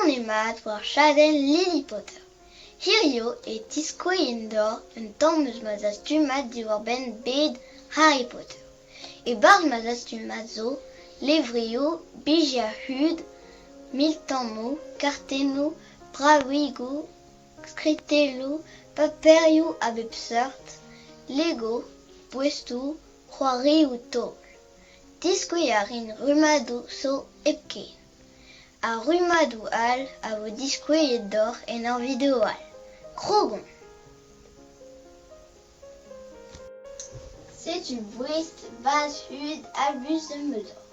Donemat war chadenn Lily Potter. Hiziv e tiskouezin deoc'h un tamm eus ma zastumad diwar-benn bed Harry Potter. E-barzh ma zastumad zo levrioù, bizhier-hud, miltammoù, kartennoù, bravigoù, skritelloù, paperioù a bep seurt, Lego, boestoù, c'hoarioù-taol. Diskouez a rin rummadoù zo hepken. Ar rummadoù all a vo diskouezet deoc'h en ur video all. Krogomp! Setu boest bazh-hud Albus Dumbledore.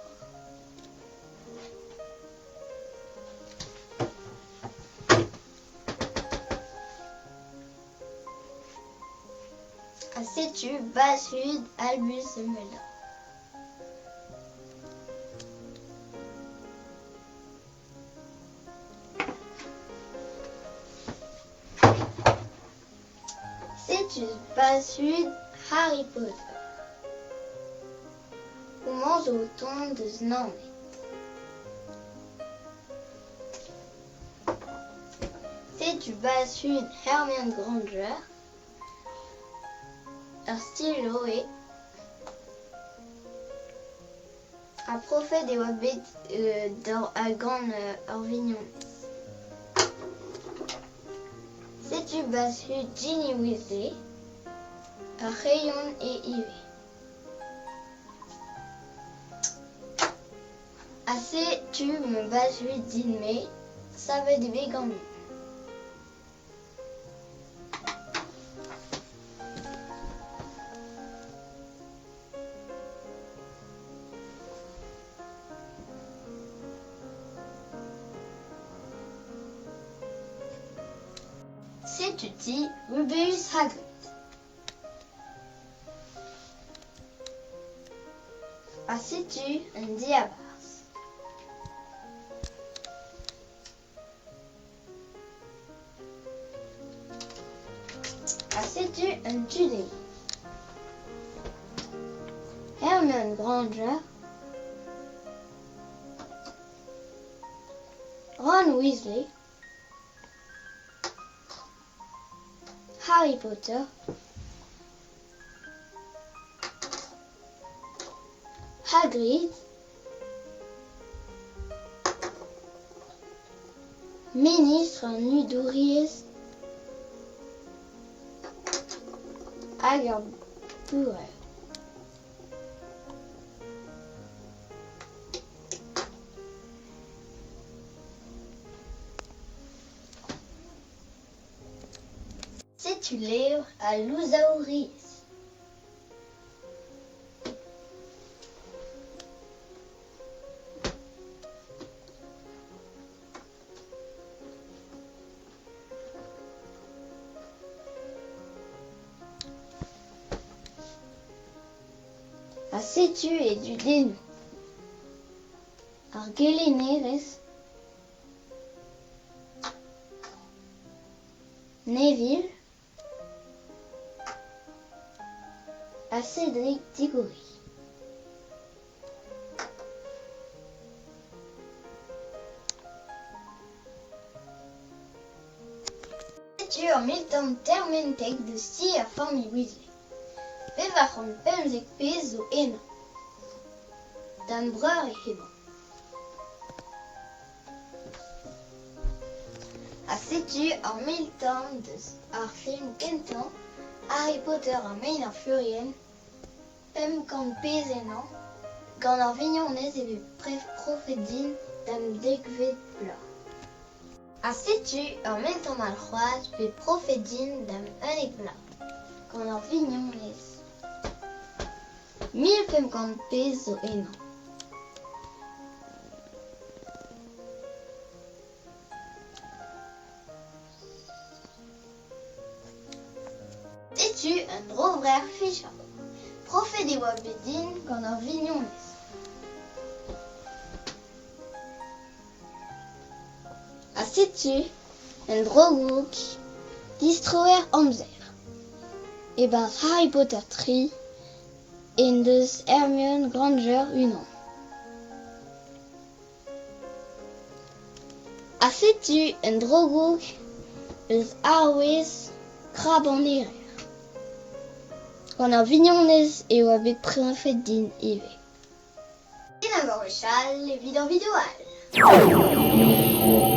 Ha setu bazh-hud Albus Dumbledore. Setu bazh-hud Harry Potter. Homañ zo o tont eus Naoned. Setu bazh-hud Hermione Granger. Ur stilo eo. Ha profet e oa bet gant ur vignonez. Setu bazh-hud Ginny Weasley. Ur c'hreion eo ivez. Ha setu ma bazh-hud din-me, savet eo bet ganin. Setu ti Rubeus Hagrid. Ha setu un diabarzh. Ha setu un tudenn. Hermione Granger, Ron Weasley, Harry Potter, Hagrid, Ministr an hudouriezh hag ur bourev. Setu levr al louzawouriezh. Ha setu e dudennoù. Ar gelennerez Neville ha Cédric Diggory. Setu ur miltamm termentek deus ti ar familh Weasley. 415 pezh zo ennañ. Da'm breur eo hemañ. Ha setu ur miltamm deus ar film kentañ, Harry Potter ha Mein ar Furien, 500 pezh ennañ. Gant ar vignonez e vez profet din da'm dekvet bloaz. Ha setu ur miltamm all c'hoazh bet profet din da'm 11 vloaz, gant ur vignonez. 1500 pezh zo ennañ. Setu un dro-vrec'h fichañ. Profet e oa bet din gant ur vignonez. Ha setu un dro-goug distroer amzer. E-barzh Harry Potter 3 en deus Hermione Granger unan. Ha setu un dro-goûg eus arouez krabanerezh. Gant ur vignonez e oa bet prenet din ivez. Kenavo gwechall evit ur video all.